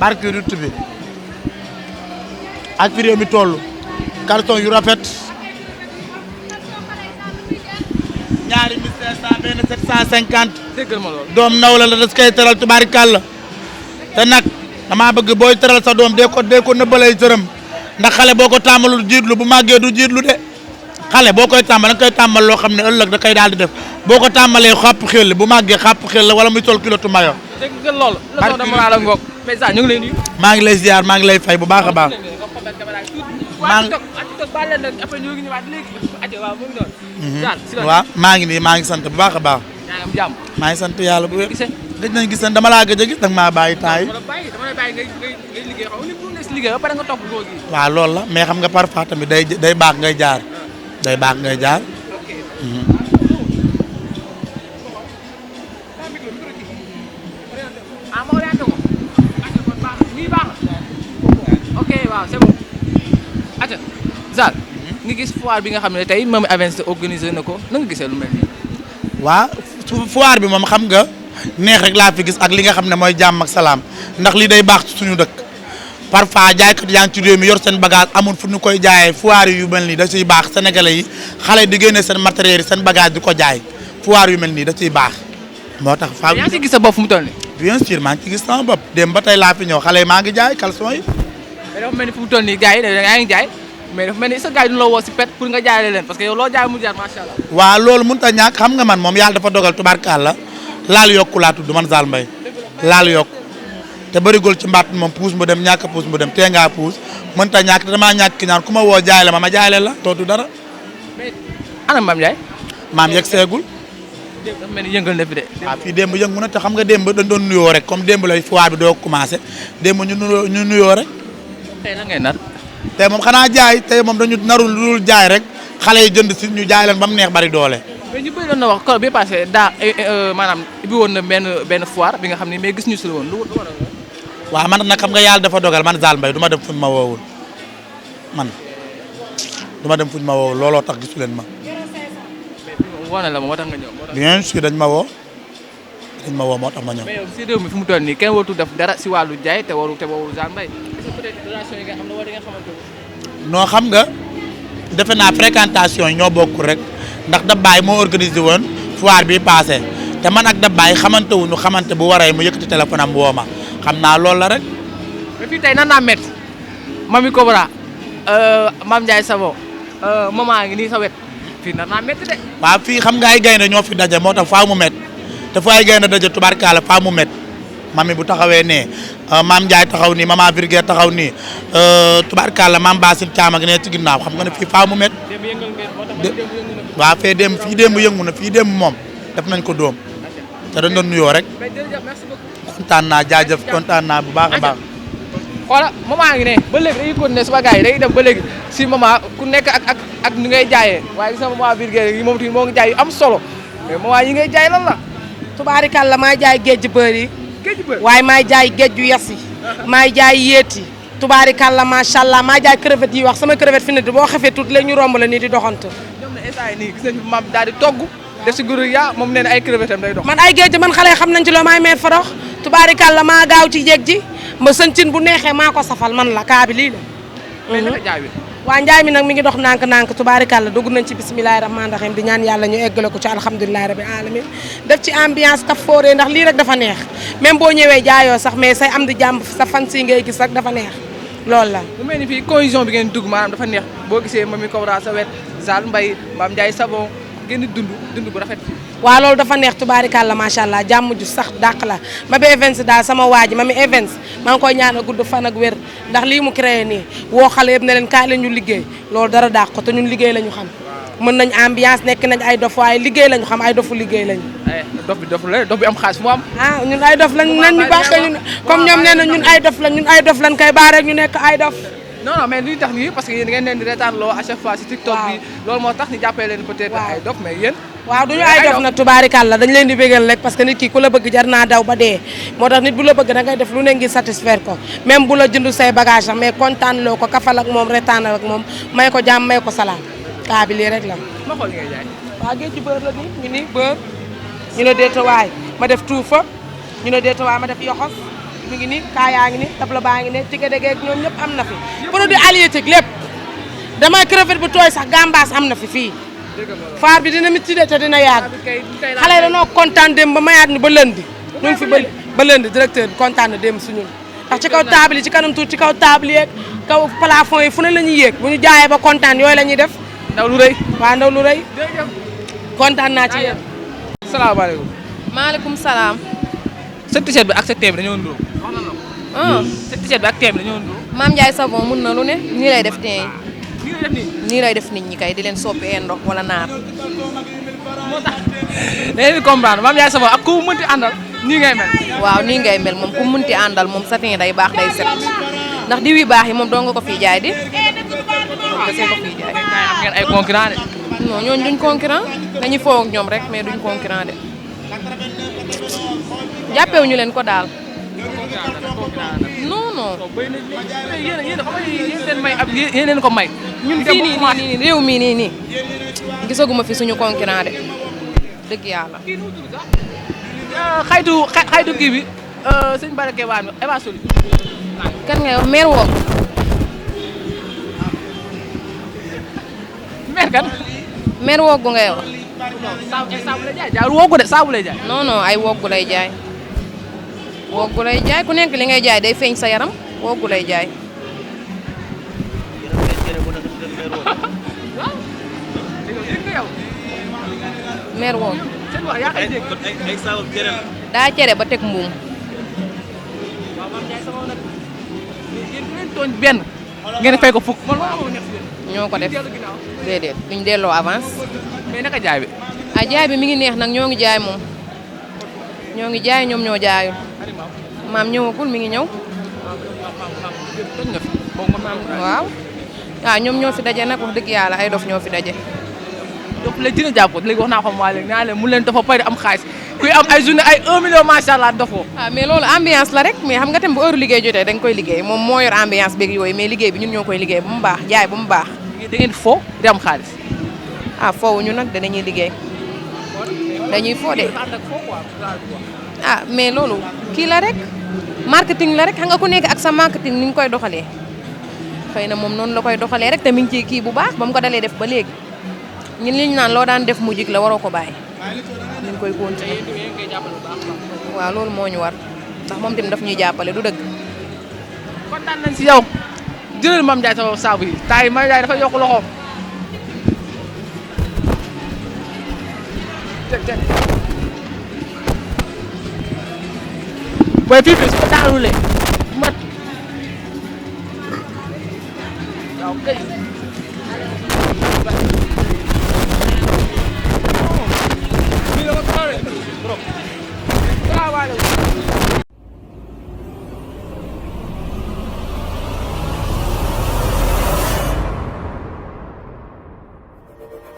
barke rutt bi ak fi réew mi toll carton yu rafet ñaari 1500 benn 750. déggal ma loolu. doom naw la das koy teral tubaarikàlla te nag damaa bëgg booy teral sa doom dee ko nëbbalay sërëm ndax xale boo ko tàmmalul jiitlu bu màggee du jiitlu de xale boo koy tàmmal da nga koy tàmmal loo xam ne ëllëg da koy daal di def boo ko tàmmalee xàpp xel bu màggee xàpp xel la wala muy sol kilo tu mayo. dégg nga loolu. la soxna Mara la ngoog. mais ça ñu ngi lay nuyu. maa ngi lay ziar maa ngi lay fay bu baax a baax. maa ngi waaw maa ngi nii maa ngi sant bu baax a baax. maa ngi sant yàlla bu wér. gëj nañ gis dama laa gëj a gis nag maa bàyyi temps yi. waaw loolu la mais xam nga parfois tamit day baax ngay jaar. day baax ngay jaar. ok waaw c'est bon. Acha Zal nga gis foire bi nga xam ne tey Mamy Events organisé na ko na nga gisee lu mel nii. waaw foire bi moom xam nga neex rek laa fi gis ak li nga xam ne mooy jàmm ak salaam ndax lii day baax ci suñu dëkk parfois jaaykat yaa ngi ci réew mi yor seen bagage amul fu ñu koy jaayee foire yu mel nii da ciy baax sénégalais yi xale di génne seen matériel yi seen bagage di ko jaay foire yu mel nii da ciy baax moo tax. faa yaa ngi ciy gis sa bopp fu mu toll nii. bien sûr maa ngi ci gis sama bopp dem ba tey laa fi ñëw xale yi maa ngi jaay caleçon yi. mais dafa mel ni fu mu toll nii gars yi yaa ngi jaay mais dafa mel ni sa gars yi du la woo si pet pour nga jaayale leen parce que yow loo jaay mu jaar macha allah. waaw loolu mënut a ñàkk xam nga man moom yàlla dafa dogal tubaarkàlla laal yokku laa tudd man Zal Mbaye laal yokk te bërigol ci mbaat moom puus mu dem ñàkk puus mu dem tee ngaa puus mënut a ñàkk te damaa ñàkk ki ñaan ku ma woo jaay la ma jaay leen la tootu dara. mais ana Mame Ndiaye. maam yegg seegul. dafa mel ni yëngal na fi de. waaw fii démb yëngu na te xam nga démb dañ doon nuyoo rek comme démb lay foire bi doo commencé démb ñu nuyoo rek. tey lan ngay nar. tey moom xanaa jaay tey moom dañu narul lu dul jaay rek xale yi jënd si ñu jaay leen ba mu neex bari doole. mais ñu bëri doon na wax kër bi passé maanaam ibbi woon na benn foire bi nga xam ne mais gis ñu si la woon lu war a. waaw man nag xam nga yàlla dafa dogal man Zal Mbaye du ma dem fuñ ma woowul man du ma dem fuñ ma woowul looloo tax gisu leen ma. woo na la moo tax nga ñëw. bien sûr dañ ma woo moo tax ma ñëw. mais yow si réew mi fi mu toll nii kenn waratu def dara si wàllu jaay te warul Zal Mbaye est-ce que peut-être relation yi nga xam ne war nga xamante ne. non xam nga defe naa fréquentation yi ñoo bokkul rek ndax Dabaye moo organisé woon foire bi passé te man ak Dabaye xamante wuñu xamante bu waree mu yëkkati téléphone am woo ma xam naa loolu la rek. mais fii tey nan naa métti Mamy Cobra Mame Ndiaye Savon maman ngi nii sa wet fii nan naa métti de. waaw fii xam nga ay gaynde ñoo fi daje moo tax faaw mu métti te fu ay gaynde daje tubarkaala faaw mu métti Mamy bu taxawee nee Mame Ndiaye taxaw nii maman Virgile taxaw nii tubarkaala Mame Bassine Thiam ak nee ci ginnaaw xam nga ne fii faaw mu métti. waaw fii démb yëngu na fii démb moom def nañ ko doom te dañ doon nuyoo rek kontaan naa jaajëf kontaan naa bu baax a baax. xoola maman ngi ne ba léegi dañuy continuer suba gars yi dañuy dem ba léegi si maman ku nekk ak ni ngay jaayee waaye gis nga maman Virgile yi moom tamit moo ngi jaay yu am solo mais maman yi ngay jaay lan la. tubaarikàlla maay jaay géej bër yi. géej bër waaye maay jaay géej yu yas yi. maay jaay yéeti. tubaarikàlla macha allah maay jaay crevette yi wax sama crevette fi ne boo xefee tuuti léegi ñu romb la nii di doxantu. ñoom ne instant yii nii gis nañu maam daal di togg def si guru ya moom nee na ay crevette am day dox. man ay géej man xale xam nañ ci loo maay meer farox tubaarikàlla maa gaaw ci jéeg ji ma sëncin bu neexee maa ko safal man la kaa bi lii la. mais naka jaay bi. waa njaay mi nag mi ngi dox nànk-nànk tubaarikàlla dugg nañ ci bisimilahi rahmaani rahim di ñaan yàlla ñu eggale ko ci alhamdulilahi rabbi alamin def ci ambiance kaf fooree ndax lii rek dafa neex même boo ñëwee jaayoo sax mais say am di jàmm sa fan si ngay gis rek dafa neex loolu la. mu mel ni fii cohésion bi ngeen dugg maanaam dafa neex boo gisee Mamy Cobra sa wet Zal Mbaye Mame Ndiaye Savon ngeen di dund bu rafet fii. waaw loolu dafa neex tubaarikàlla macha allah jàmm ju sax dàq la Mamy Events daal sama waa ji Mamy Events maa ngi koy ñaanal gudd fan ak wér ndax lii mu créé nii woo xale yëpp ne leen kaay la ñu liggéey loolu dara dàq ko te ñun liggéey la ñu xam mën nañ ambiance nekk nañ ay dof waaye liggéey la ñu xam ay dofu liggéey lañu. dof bi am xaalis mu am. ah ñun ay dof lañ nañ ñu baax ñun comme ñoom nee na ñun ay dof lañ kay baa rek ñu nekk ay dof. non mais li tax nii parce que yéen ngeen leen di reetaan loo à chaque fois si TikTok bi loolu moo tax ñu jàppee leen peut-être ay dof mais yéen. waaw duñu ay dof nag tubaarikàlla dañ leen di bégal rek parce que nit ki ku la bëgg jar naa daw ba dee moo tax nit bu la bëgg da ngay def lu ne ngir satisfaire ko même bu la jënd say bagage sax mais kontaan loo ko kafal ak moom retaan ak moom may ko jàmm may ko salaam kaa bi lii rek la. ma xool li ngay jaay. waaw géej gi beurre la nii ñu ni beurre ñu ne deetawaay ma def tuufa ñu ne deetawaay ma def yoxos mi ngi nii kaayaa ngi nii tabla baa ngi ne tige degeeg ñoom ñëpp am na fi produit halieutique lépp damay crevette bu tooy sax gambaas am na fi fii faar bi dina métti de te dina yàgg xale yi dañoo kontaan dem ba mayaat ñu ba lëndi ñu ngi fi ba lëndi directeur bi kontaan na dem suñu ndax ci kaw table yi ci kanam tuuti ci kaw table yeeg kaw plafond yi fu ne la ñuy yéeg bu ñu jaayee ba kontaan yooyu la ñuy def ndaw lu rëy waaw ndaw lu rëy kontaan naa ci yéen salaamaaleykum maaleykum salaam. sa t-shirt bi ak sa teem dañoo ndóo wax na la ko sa t-shirt bi ak teem dañoo ndóo Mame Ndiaye Savon mun na lu ne nii lay def tey nii la def nii nii lay def nit ñi kay di leen soppi ay ndox wala naar. moo tax da ngeen di comprendre Mame Ndiaye Savon ak ku mu mënti àndal nii ngay mel waaw nii ngay mel moom ku munti àndal moom satin day baax day set ndax diw yu baax yi moom doo nga ko fii jaay di moom kese ko fii jaay. am ngeen ay concurrent de non ñooñu duñ concurrent dañuy foo ak ñoom rek mais duñ concurrent de jàppewuñu leen ko daal. non non. yéen leen ko may. ñun fii nii réew mii nii gisaguma fi suñu concurrent de dëgg yàlla. xaytu kii bi sëñ Barake waan Eva Soli. kan ngay wax meer woog. meer kan. meer woogu ngay wax. saabu lay jaay jaay woogu de saabu lay jaay. non non ay woogu lay jaay. woogu lay jaay ku nekk li ngay jaay day feeñ sa yaram woogu lay jaay. meer woog. daa cere ba teg mbuum. tooñ benn ngeen fay ko fukk. ñoo ko def déedéet duñ delloo avance. mais naka jaay bi. ah jaay bi mi ngi neex nag ñoo ngi jaay moom ñoo ngi jaay ñoom ñoo jaayul maam ñëwagul mi ngi ñëw. waaw waaw ñoom ñoo fi daje nag wax dëgg yàlla ay dof ñoo fi daje. donc léegi dina jàpp léegi wax naa ko waa léegi naa leen mu leen dafa pare am xaalis kuy am ay journée ay 1 million macha allah dofoo. ah mais loolu ambiance la rek mais xam nga tam bu heure liggéey jotee da nga koy liggéey moom moo yor ambiance beeg yooyu mais liggéey bi ñun ñoo koy liggéey ba mu baax jaay ba mu baax. da ngeen foo di am xaalis. ah foofu ñu nag danañuy liggéey dañuy foo de ah mais loolu kii la rek marketing la rek xam nga ku nekk ak sa marketing ni ñu koy doxalee xëy na moom noonu la koy doxalee rek te mi ngi ciy kii bu baax ba mu ko dalee def ba léegi ñun liñ naan loo daan def mu jig la waroo ko bàyyi ñu ngi koy continuer waaw loolu moo ñu war ndax moom tamit daf ñuy jàppale du dëgg. kontaan nañ si yow jëlal Mame Ndiaye Savon saabu yi taay Mame Ndiaye dafa yokk loxoom. booy fii su ko daanulee mat waaw kay.